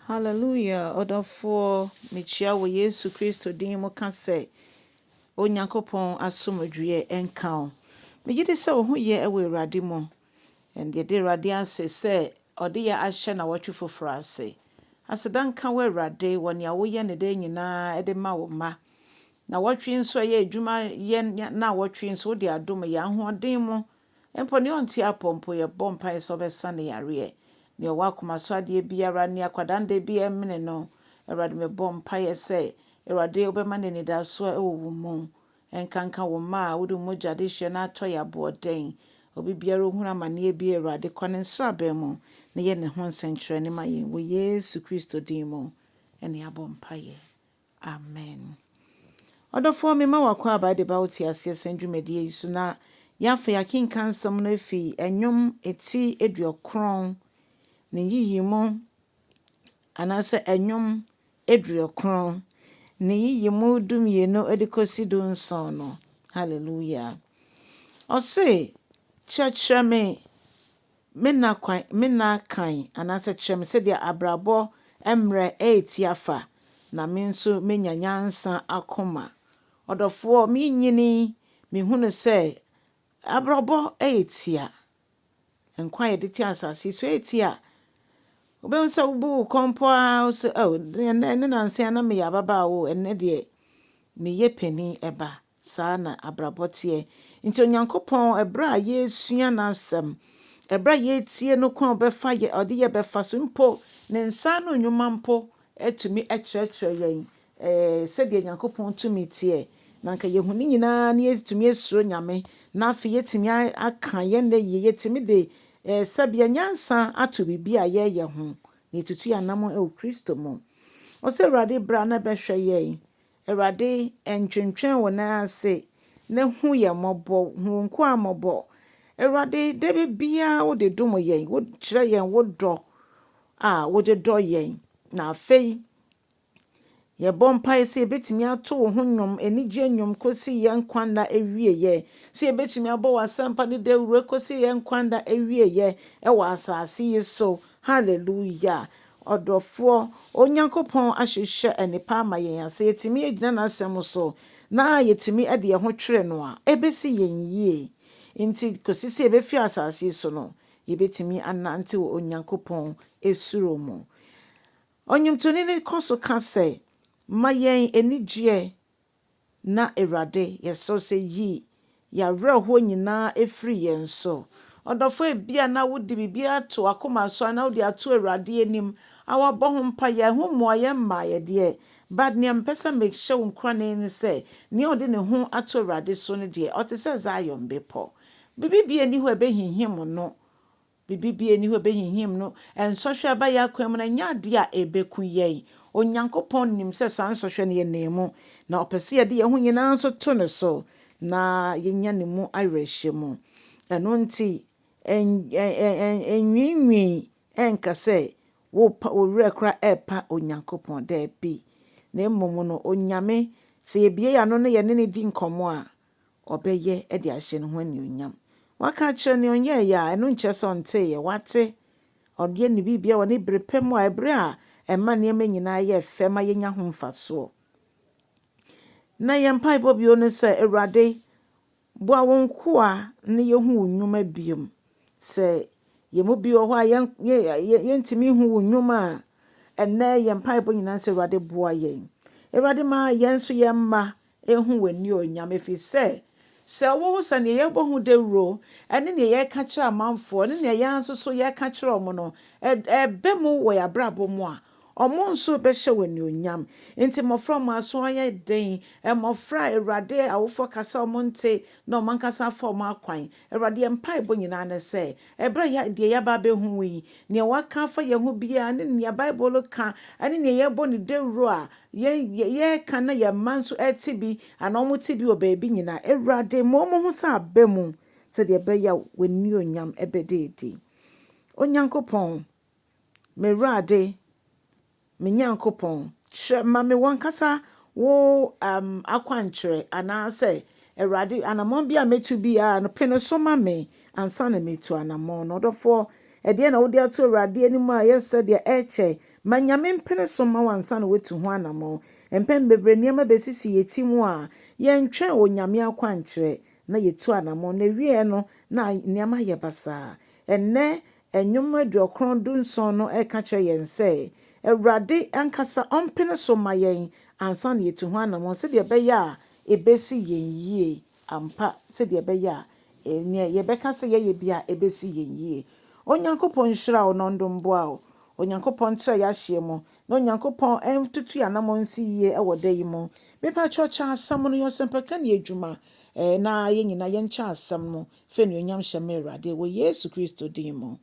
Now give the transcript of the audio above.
Hallelujah, ɔdɔfoɔ, mekyia wɔ Yesu Kristo din mu ka sɛ Onyankopɔn asomdwoeɛ nka wo. Megye di sɛ wo ho yɛ wɔ Awurade mu. And yɛde Awurade ase sɛ ɔde yɛ ahyɛ nnawɔtwe foforɔ ase. Aseda nka wo Awurade wɔ nea woyɛ ne daa nyinaa de ma wo mma. Nnawɔtwe nso a ɛyɛ adwuma yɛ nnawɔtwe nso wode adom yɛ ahoɔden mu. Mpo nea ɔnte apɔ mpo yɛbɔ mpaeɛ sɛ ɔbɛsa ne yareɛ. Nea ɔwɔ akoma so adeɛ biara ne akwadanda bi a ɛmene no, Awurade mebɔ mpaeɛ sɛ Awurade wobɛma no anidasoɔ wɔ wo mu. Nkanka wo mma a wode wo mogya de hyɛ no atɔ yɛ aboɔden. Obi biara ohunu amanneɛ bi Awurade kɔ ne nsraban mu na yɛ ne ho nsɛnkyerɛnne ma yɛn wɔ Yesu Kristo din mu ɛne abɔ mpaeɛ. Amen. Ɔdɔfoɔ mema wakɔ aba de ba wo te aseɛ sɛn dwumadie yi so na yɛafa yɛakenka nsɛm no afi Nnwom eti 90 ne yiyi anaasɛ Nnwom 90 ne yiyi 12 de kɔsi 17 no. Hallelujah. Ɔse, kyerɛkyerɛ me me nna kwan me nna kan anaasɛ kyerɛ me sɛdeɛ abrabɔ mmerɛ ɛreti afa na me nso menya nyansa akoma. Ɔdɔfoɔ, menyini mehunu sɛ abrabɔ ɛyɛ tia. Nkwa a yɛde te asase yi so ɛyɛ tia. Wobɛhu sɛ wobu wo kɔn mpo ara wo sɛ oh ɛnnɛ ne nansa na meyɛ ababaawa o ɛnnɛ deɛ meyɛ panin ɛba. Saa na abrabɔ teɛ. Nti Onyankopɔn ɛberɛ a yɛresua n'asɛm, ɛberɛ a yɛretie no kwan a ɔbɛfa yɛ ɔde yɛ bɛfa so mpo ne nsa ano nnwuma mpo atumi akyerɛkyerɛ yɛn sɛdeɛ Nyankopɔn tumi teɛ. Na nka yɛhu ne nyinaa na yɛtumi asuro Nyame na afei yɛtumi aka yɛn nnɛ yie yɛtumi de sɛbea nyansa ato biribi a yɛreyɛ ho na yɛtutu yɛn anammɔn wɔ Kristo mu. Ɔsɛ Awurade bra na bɛhwɛ yɛn. Awurade ntwentwɛn wo nan ase na hu yɛn mmɔbɔ, hu wo nkoa mmɔbɔ. Awurade, da biara wode dom yɛn, wokyerɛ yɛn wo dɔ a wode dɔ yɛn. Na afei, yɛbɔ mpaeɛ sɛ yɛbɛtumi ato wo ho nnwom, anigye nnwom kɔsi yɛn nkwa nna awieeɛ. Sɛ yɛbɛtumi abɔ w'asɛmpa ne dawuro kɔsi yɛn nkwa nna awieeɛ ɛwɔ asase yi so. Hallelujah. Ɔdɔfoɔ, Onyankopɔn ahyehyɛ nnepa ama yɛn a sɛ yɛtumi agyina n'asɛm so na yɛtumi de yɛn ho twere no a, ɛbɛsi yɛn yie. Nti kɔsi sɛ yɛbɛfi asase yi so no, yɛbɛtumi anante wɔ Onyankopɔn esuro mu. Ɔnwomtoni no kɔ so ka sɛ, ma yɛn anigyeɛ na Awurade yɛsrɛ sɛ yi yɛawerɛhoɔ nyinaa ɛfiri yɛn so. Ɔdɔfoɔ ebia na wode biribi ato akoma so anaa wode ato Awurade anim a wabɔ ho mpaeɛ ɛho mmuaeɛ mmaeɛ deɛ but nea mpɛ sɛ mehyɛ wo nkuran ne sɛ nea ɔde ne ho ato Awurade so no deɛ ɔte sɛ Zion bepɔ. Biribi bi ani hɔ a ɛbɛhinhim no. Biribi bi ani hɔ a ɛbɛhinhim no. Nsɔhwɛ aba yɛ akwan mu no ɛnyɛ adeɛ a ɛbɛku yɛn. Onyankopɔn nim sɛ saa nsɔhwɛ no yɛ mu na ɔpɛ sɛ yɛde yɛn ho nyinaa nso to ne so na yɛnya ne mu awerɛhyɛ mu. Ɛno nti, ɛnwiinwii ɛnka sɛ wopa wo werɛ koraa ɛrepa Onyankopɔn daabi. Na mmom no, Onyame, sɛ yɛbue yɛn ano na yɛne no di nkɔmmɔ a, ɔbɛyɛ de ahyɛ ne ho anuonyam. Waka akyerɛ nea ɔnyɛeɛ a, ɛno nkyerɛ sɛ ɔnteeɛ. Wate. Ɔyɛ ne biribia wɔ ne bere pɛ mu a ɛberɛ a ɛma nneɛma nyinaa yɛ fɛ ma yɛnya ho mfasoɔ. Na yɛn mpaebɔ bio ne sɛ, Awurade, boa wo nkoa na yɛhu wo nnwuma biom. Sɛ yɛn mu bi wɔ hɔ a yɛntumi hu wo nnwuma a, ɛnnɛ yɛn mpaebɔ nyinaa sɛ Awurade boa yɛn. Awurade ma yɛn nso yɛn mma ehu w'anionyam ɛfiri sɛ sɛ wohu sɛ nea yɛbɔ ho dawuro ɛne nea yɛka kyerɛ amanfoɔ ne nea yɛn nso so yɛka kyerɛ ɔmo no ɛbɛ mu wɔ yɛn abrabɔ mu a ɔmo nso bɛhyɛ wɔ anuonyam. Nti mmɔfra ɔmo aso ayɛ den, mmɔfra a Awurade awofoɔ kasa ɔmo nte na ɔmo ankasa afa ɔmo akwan. Awurade yɛn mpaebɔ nyinaa ne sɛ ɛberɛ a deɛ yɛaba abɛhu yi, nea waka afa yɛn ho biara ne nea Bible ka ɛne nea yɛbɔ ne dawuro a yɛn yɛreka na yɛn mma nso ɛte bi anaa ɔmo te bi wɔ baabi nyinaa. Awurade ma ɔmo ho sɛ aba mu sɛdeɛ ɛbɛyɛ a w'anionyam ɛbɛda adi. Onyankopɔn, m'Awurade, me Nyankopɔn, kyerɛ ma me wankasa wo akwankyerɛ anaasɛ Awurade anammɔn bi a metu biara no pene so ma me ansa na metu anammɔn no. Ɔdɔfoɔ, ɛdeɛ na wode ato Awurade anim a ɛyɛ sɛdeɛ ɛkyɛ Ma Nyame mpene so mma wo ansa na woatu ho anammɔn. Mpɛn bebree nneɛma besisi yɛn ti mu a, yɛntwɛn Onyame akwankyerɛ na yɛtu anammɔn. Na awieɛ no, na nneɛma ayɛ basaa. Ɛnnɛ, Nnwom 90 17 no reka kyerɛ yɛn sɛ, Awurade ankasa ɔmpene so mma yɛn ansa na yɛatu ho anammɔn sɛdeɛ ɛbɛyɛ a ɛbɛsi yɛn yie ampa, sɛdeɛ ɛbɛyɛ a nea yɛbɛka sɛ yɛyɛ biara ɛbɛsi yɛn yie. Onyankopɔn nhyira wo na ɔndom boa wo. Onyankopɔn ntra yɛn ahyeɛ mu na Onyankopɔn ntutu yɛn anammɔn nsi yie wɔ da yi mu. Mepakyɛw kyɛ asɛm no, yɛ ɔsɛmpakani adwuma na yɛn nyinaa yɛnkyɛ asɛm no fa anuonyam hyɛ ma Awurade wɔ Yesu Kristo din mu.